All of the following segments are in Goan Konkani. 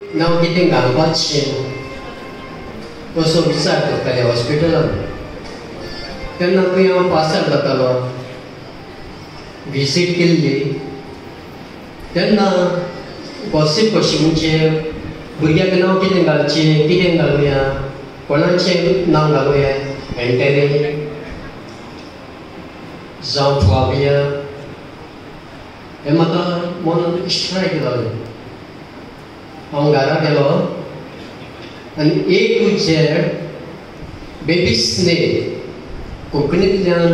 नांव कितें घालपाचें असो विचार करताले हॉस्पिटलान. तेन्ना खंय हांव पासार जातालो, विजीट केल्ली तेन्ना गॉसीप कशी म्हणजे भुरग्याक नांव कितें घालचें, कितें घालुया, कोणाचें नांव घालुया, एंटनी जावं फ्लाविया, हें म्हाका मनान स्ट्रायक जालें. हांव घरा गेलो आनी A to Z baby's name कोंकणींतल्यान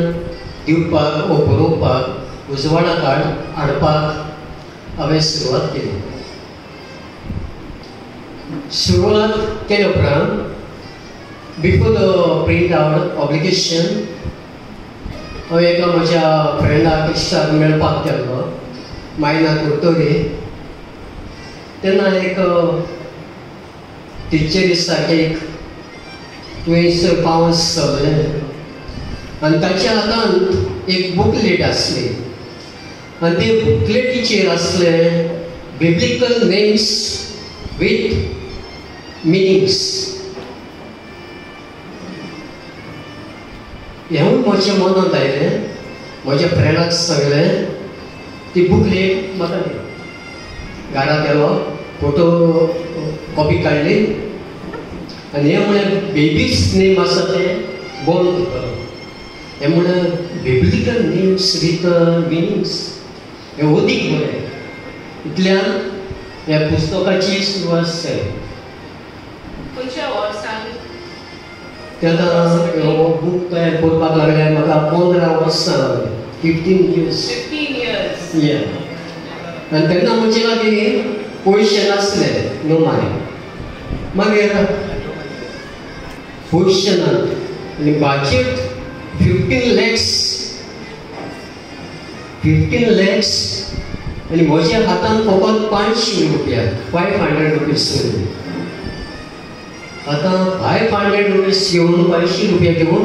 दिवपाक वो बरोवपाक उजवाडाक हाडपाक हांवें सुरवात केली. सुरवात केल्या उपरांत before the print out publication हांव एका म्हज्या फ्रेंडाक इश्टाक मेळपाक गेल्लो, मायना कुर्तोरी. तेन्ना एक टिचरी सारकें एक तुवें पावस चललें आनी ताच्या हातांत एक बुकलेट आसली आनी ते बुकलेटीचेर आसले बिब्लिकल नेम्स विथ मिनींग्स. हेंवूय म्हज्या मनांत आयलें. म्हज्या फ्रेंडाक सांगलें ती बुकलेट म्हाका दी. घरा गेलो, फोटो कॉपी काडली आनी हें म्हळ्यार बेबीज नेम आसा तें बंद करतलो. हें म्हळ्यार बिब्लिकल नेम्स विथ मिनींग्स हें अदीक बरें. इतल्यान ह्या पुस्तकाची सुरवात जाली. खंयच्या वर्सान तेन्ना हो बूक तयार करपाक लागले म्हाका 15 वर्सां लागली, 15 years. 15 years. या. आनी तेन्ना म्हजे लागीं पयशे नासले, नो मागीर मागीर पयशे ना आनी बजट 15 lakhs, 15 lakhs आनी म्हज्या हातान फकत 500 रुपया, 500 रुपीज उरले. आतां 500 रुपीज घेवन, 500 रुपया घेवन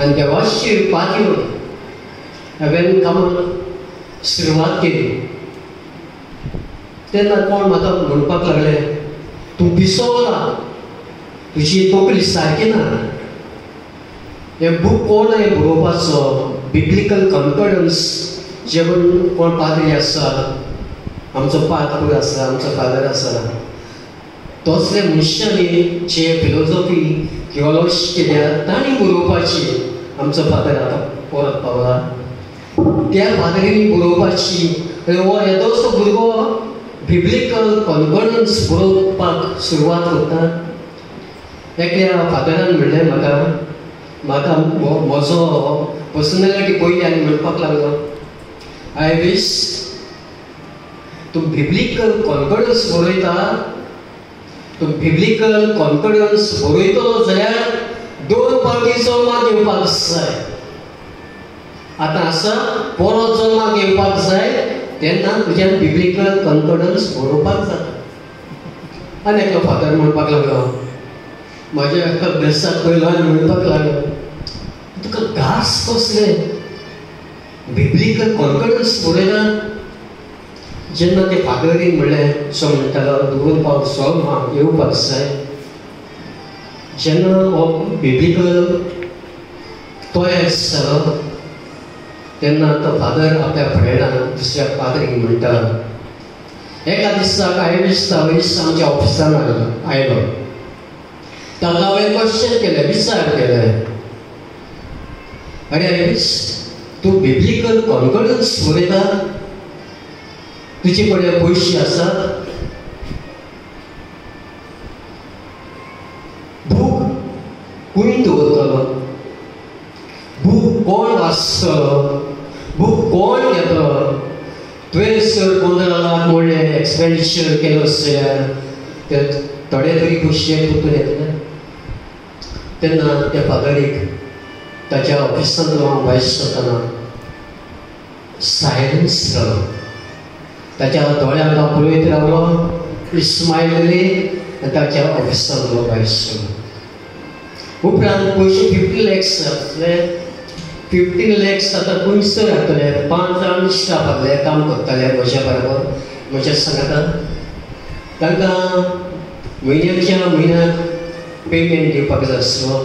आनी देवाची पातयेवन हांवें कामाक सुरवात केली. तेन्ना कोण म्हाका म्हणपाक लागले, तूं पिसवला, तुजी तकली सारकी ना, हें बूक कोण हें बरोवपाचो, बिब्लिकल कॉन्फिडन्स जे म्हण कोण पाद्री आसा, आमचो पाद्र आसा, आमचो फादर आसा, तसले मनशांनी जे फिलोजॉफी थियोलॉजी केल्या तांणी बरोवपाची. आमचो फादर आतां परत पावला, त्या फादरींनी बरोवपाची. हो येदोसो भुरगो बिब्लिकल कॉन्फिडन्स बरोवपाक सुरवात करता. एकल्या फादरान म्हणलें म्हाका, म्हाका म्हजो पर्सनॅलिटी पयली आनी म्हणपाक लागलो, I वीश तूं बिब्लिकल कॉन्फिडन्स बरयता, तूं बिब्लिकल कॉन्फिडन्स बरयतलो जाल्यार 2 फावटी जल्माक येवपाक जाय. आतां आसा परत जल्माक येवपाक जाय तेन्ना तुज्यान बिब्लिकल कॉन्फिडन्स बरोवपाक जाता. आनी एकलो फादर म्हणपाक लागलो, म्हज्या एका बेसाक पयलो आनी म्हणपाक लागलो, तुका घास कसले बिब्लिकल कॉन्फिडन्स बरयना. जेन्ना ते फादरीन म्हणलें, सो म्हणटालो 2 फावट जल्माक येवपाक जाय. जेन्ना हो बिब्लिकल तयार जालो तेन्ना तो फादर आपल्या फ्रेंडाक, दुसऱ्या पाद्रीक म्हणटा, एका दिसाक आयवीस तावीस आमच्या ऑफिसान आयलो. ताका हांवें क्वेश्चन केलें, विचार केलें, अरे आयवीस, तूं बिब्लिकल कॉन्फिडन्स बरयता, तुजे कडेन पयशे आसात, बूक खंय दवरतलो, बूक कोण वाचतलो, बूक कोण घेतलो, तुवें सर 15 लाख म्हणलें एक्सपेंडिचर केलो जाल्यार ते थोडे तरी पयशे परतून येतले. तेन्ना त्या फादरीक ताच्या ऑफिसांतलो हांव भायर सरतना सायलन्स जालो. ताच्या दोळ्यांक हांव पळयत रावलो, स्मायल दिली आनी ताच्या ऑफिसांतलो भायर सरलो. उपरांत पयशे 50 lakhs आसले. 15 lakhs आतां खंयसर हाडटले? 5 जाण स्टाफ आसले, काम करताले म्हज्या बरोबर, म्हज्या सांगातान. तांकां म्हयन्याच्या म्हयन्याक पेमेंट दिवपाक जाय आसलो.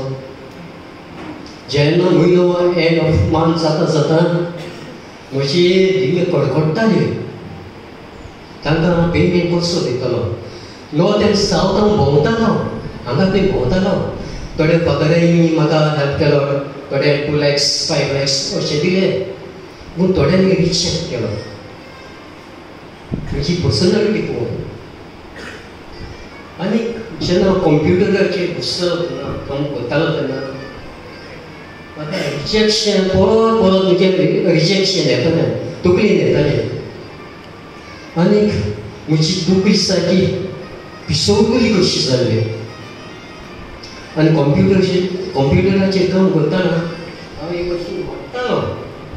जेन्ना म्हयनो एंड ऑफ मंथ जाता जाता म्हजी धिमी कडकडटाली, तांकां पेमेंट कसो दितलो. नॉर्थ एंड सावथ हांव भोंवतालो, हांगा थंय भोंवतालो. थोडे फादरांनी म्हाका हेल्प केलो, थोडे 2 lakhs 5 lakhs अशें दिले, पूण थोड्यांनी रिजेक्ट केलो म्हजी पर्सनलिटी पळोवन. आनी जेन्ना कंप्युटराचेर घुसलो तेन्ना, काम करतालो तेन्ना म्हाका रिजेक्शन परत परत म्हजें रिजेक्शन येतालें, तकलेन येतालें. आनीक म्हजी तकली सारकी पिसवली कशी जाल्ली. आनी कंप्युटराचेर काम करतना हांव एक अशी रडटालो,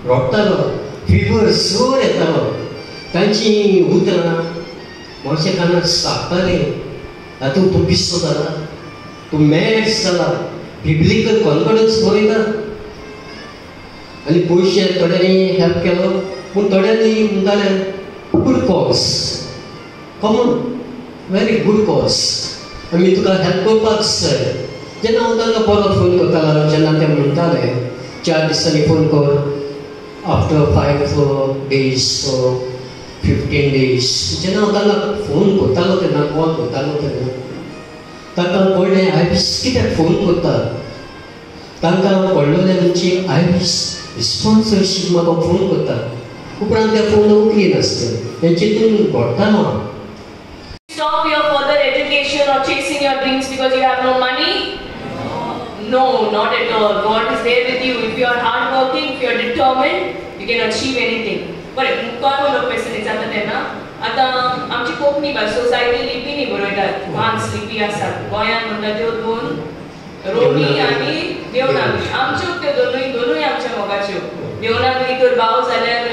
रडटालो, फिवर जोर येतालो. तांचीं उतरां म्हज्या कानार सापतालीं, आतां तूं पिसो जाला, तूं मॅड जाला, बिब्लिकल कॉन्फिडन्स बरयता. आनी पयशे थोड्यांनी हेल्प केलो, पूण थोड्यांनी म्हणटाले good cause, common very good cause, आमी तुका हेल्प करपाक जाय. जेन्ना हांव तांकां परत फोन करतालो जेन्ना ते म्हणटाले 4 दिसांनी फोन कर, आफ्टर 5 days 15 days, जेन्ना हांव तांकां फोन करतालो तेन्ना, कॉल करतालो तेन्ना तांकां कळ्ळें आयवीस कित्याक फोन करता. तांकां कळ्ळें आमची आयवीस स्पॉन्सरशीप म्हाका फोन करता. उपरांत ते फोन उखली नासले, हें चिंतून घडटालो. Stop your further education or chasing your dreams because you have no money? No, not at all. God is there with you. If you are hardworking, if you are determined, you can achieve anything. बरें, मुखार उलोवप जाता तेन्ना आतां आमची कोंकणी भास सोसायटी लिपींनी बरयतात, 5 लिपी आसात गोंयांत म्हणटा त्यो 2, रोमी आनी देवनागरी. आमच्यो त्यो दोनूय आमच्या मोगाच्यो. देवनागरी तर भाव जाल्यार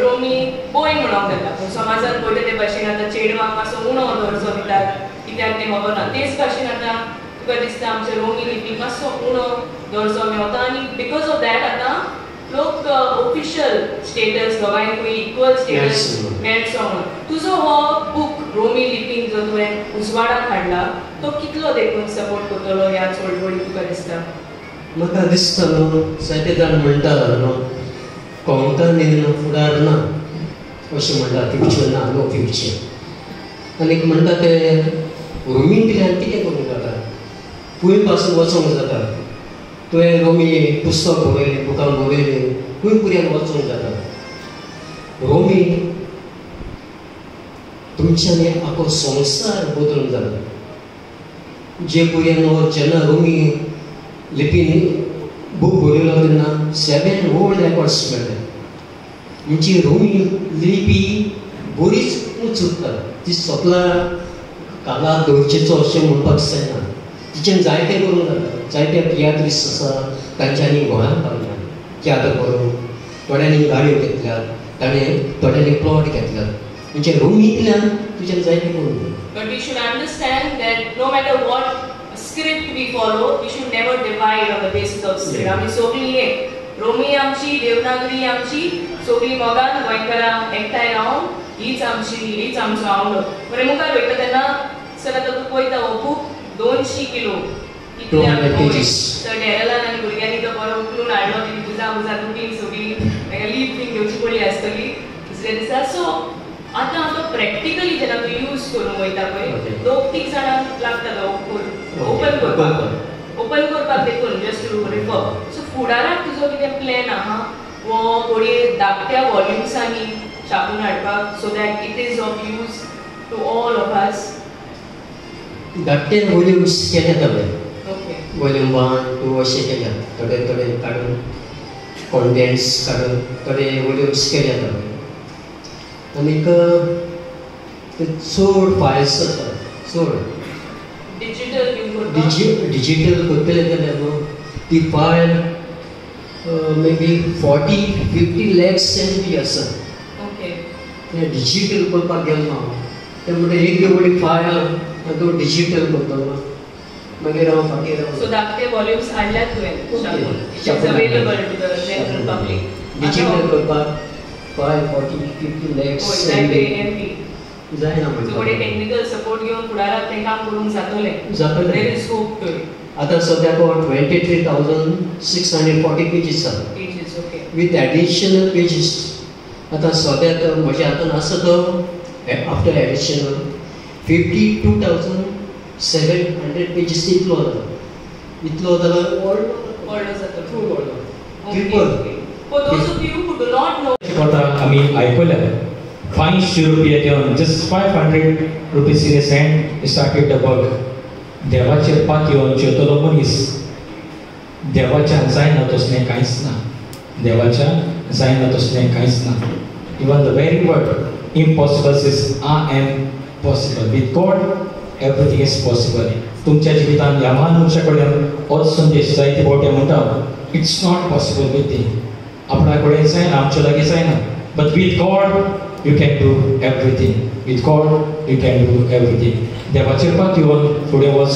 रोमी बोय म्हणोंक जाता, पूण समाजान पळयता ते भाशेन आतां चेडवांक मातसो उणो दर्जो दितात, कित्याक तें खबर ना. तेच भाशेन आतां तुका दिसता आमच्या रोमी लिपी मातसो उणो दर्जो मेवता आनी because of that आतां लोक ऑफिशियल स्टेटस दोगांयकूय इक्वल स्टेटस मेळचो म्हणून. तुजो हो बूक रोमी लिपीन जो तुवें उजवाडाक हाडला तो कितलो देखून सपोर्ट करतलो ह्या चळवळी तुका दिसता? म्हाका दिसता न्हू, जायते जाण म्हणटा न्हू कोंकणी फुडार ना अशें म्हणटा, फ्युचर ना, नो फ्युचर. आनी म्हणटा ते रोमींतल्यान कितें करूंक जाता, खंय पासून वचोंक जाता. तुवें रोमी पुस्तक बरयलें, बुकां बरयलीं, खंय पर्यंत वचूंक जाता. रोमी तुमच्यांनी आखो संवसार बदलूंक जाता. जे पर्यंत जेन्ना रोमी लिपीन बूक बरयलो तेन्ना 7 वर्ल्ड रेकॉर्ड्स मेळ्ळे. म्हणजे रोमी लिपी बरीच उंच उरता, ती सगळ्या काला दवरचेचो अशें म्हणपाक जायना. तिचें जायतें करूंक जाता. जायते तियात्रिस्ट आसा तांच्यांनी गोंयांत पावल्या तियात्र करून, थोड्यांनी गाडयो घेतल्यात, ताणें थोड्यांनी प्लॉट घेतल्यात. म्हणजे रोमींतल्यान तुज्यान जायतें करूंक जाता. But we should understand that no matter what script we follow, we should never divide on the basis of script. आमी सगळीं एक, रोमी आमची, देवनागरी आमची, सगळीं मोगान गोंयकारां एकठांय रावन हीच आमची, हीच आमचो आवडो. बरें, मुखार वयता तेन्ना सर आतां तूं पळयता हो बूक 200 किलो तर डॅरलान आनी भुरग्यांनी तो बरो उखलून हाडलो, तेजी बुजां बुजां दुखली सगळीं, ताका लीव बीन घेवची पडली आसतली दुसऱ्या दिसा. सो आतां तो प्रॅक्टिकली जेन्ना तूं यूज करूंक वयता पळय, 2-3 जाणांक लागता तो ओपन करपाक, ओपन करपाक देखून जस्ट टू रिफर. सो फुडाराक तुजो कितें प्लॅन आहा वो घडये धाकट्या वॉल्युम्सांनी छापून हाडपाक, so that it is of use to all of us? धाकटे वॉल्युम्स केल्यात हांवें, वॉल्यूम 1, 2 अशें केल्यात, थोडे थोडे काडून कॉन्टेंट्स काडून थोडे वॉल्युम्स केल्यात हांवें. आनीक ते चड फायल्स आसा, चड डिजिटल करतले जाल्यार न्हू ती file maybe 40-50 lakhs MB आसा. तें डिजिटल करपाक गेलो ना हांव, तें म्हणटा एक व्हडली फायल तूं डिजिटल करतलो, मागीर हांव फाटीं रावलो. सो धाकटे वॉल्युम्स हाडल्यात तुवें, it's available to the general public. Digital करपाक 5, 40, 50 lakhs MB. जायना. सो कोणी टेक्निकल सपोर्ट घेवन फुडाराक तें काम करूंक जातलें. जातलें. There is hope to it. आतां सद्याक 23,640 पेजीस आसा. Pages, okay. With additional pages. आतां सद्याक म्हज्या हातान आसा तो आफ्टर एडिशनल 52,700 पेजीस इतलो जाता, इतलो जाल्यार व्हडलो व्हडलो जातलो. खूब व्हडलो. Okay, triple. Okay. For those of you who do not know, कथा आमी आयकल्या. 500 रुपया घेवन, just 500 rupees in his hand, started the work. देवाचेर पातयेवन जेवतलो मनीस देवाच्यान जायना तसलें कांयच ना, देवाच्यान जायना तसलें कांयच ना. Even the very word impossible is I am possible. With God everything is possible. तुमच्या जिवितान ह्या म्हान मनशा कडल्यान होच संदेश जायते फावटी म्हणटा, it's not possible with thee. आपणा कडेन जायना, आमच्या लागीं जायना, but with God you can do everything. With God you can do everything. देवाचेर पातयेवन फुडें वच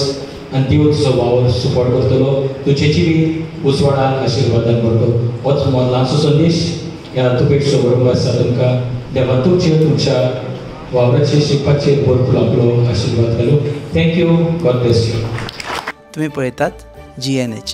आनी देव तुजो वावर सपोर्ट करतलो, तुजें जिवीत उजवाडान आशिर्वादान करतलो. होच ल्हानसो संदेश ह्या तुपेटचो बरोबर आसा तुमकां. देवान तुमचेर, तुमच्या वावराचेर, शिकपाचेर भरपूर आपलो आशिर्वाद घालूं. Thank you. God bless you. तुमी पळयतात GNH.